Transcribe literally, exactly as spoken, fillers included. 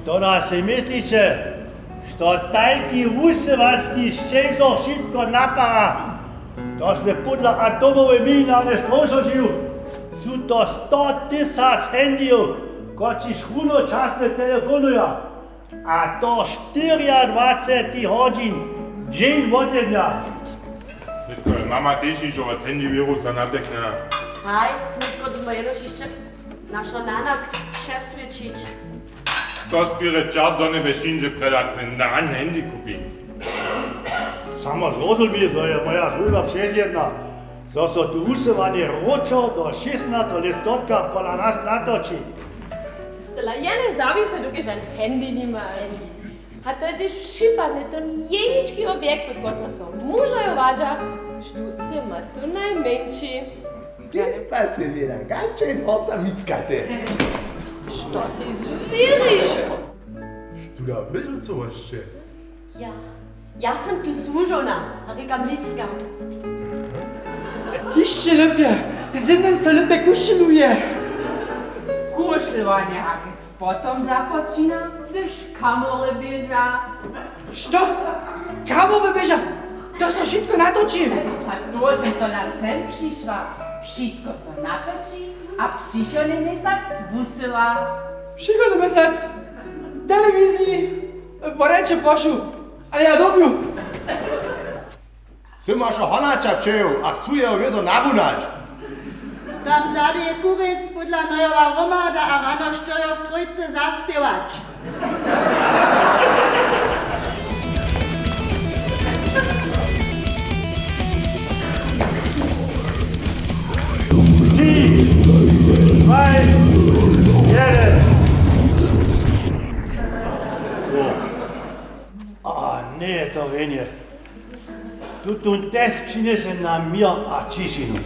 Tola sej mysliće, što tajki wusyłanski šćežo wšitko napara? To smy podla atomoweje mini na mnje strošo dźił. Su to sto tysac handyjow, kotřiž runočasnje telefonuja. A to štyriadwacet hodźin dźeń wotednja. Nětko je mama tež hižo wot handywirusa natyknjena. Haj, nětko dyrbimy jenož hišće našeho nana přeswědčić. To styrje čert do njebje přińdźe, prjedy sej nan handy kupi. Samo zrozumi, zo je moja słužba přezjedna, zo so tu wusyłanje wróćo do šěsnateho listotka pola nas natoči. Stola jene zawiše, dokelž jen handy nimaš. A to je tež připadnje tón jenički objekt, pod kotreho so mužo jo wadźa, štódrje ma to najmjeńši. Dźensa sej wjeda, kaž jen hobza mickate. Što sej zwěriš? Što da wědźecowašće? Ja, ja sym tu słužowna, a rěkam liska. Hišće lěpje, zymnem so lěpje kušeluje. Kušelowanje a kec potom započina, hdyž kamory běža. Što? Kamory běža? To so wšitko natoči. A to sym tola sem přišła. Wšitko so natoči a přichodny měsac wusyła. Přichodny měsac? W telewiziji? Wodajće prošu, ale ja dyrbju. Sym wašeho honaća přeju a chcu jeho wězo narunać. Tam zady je kurjenc podla Nojowa hromada a rano štyrjoch trójce zaspěwać. Tři, dwaj, jeden. A njeje to rjenje. Tutón test přinjese nam měr a ćišinu.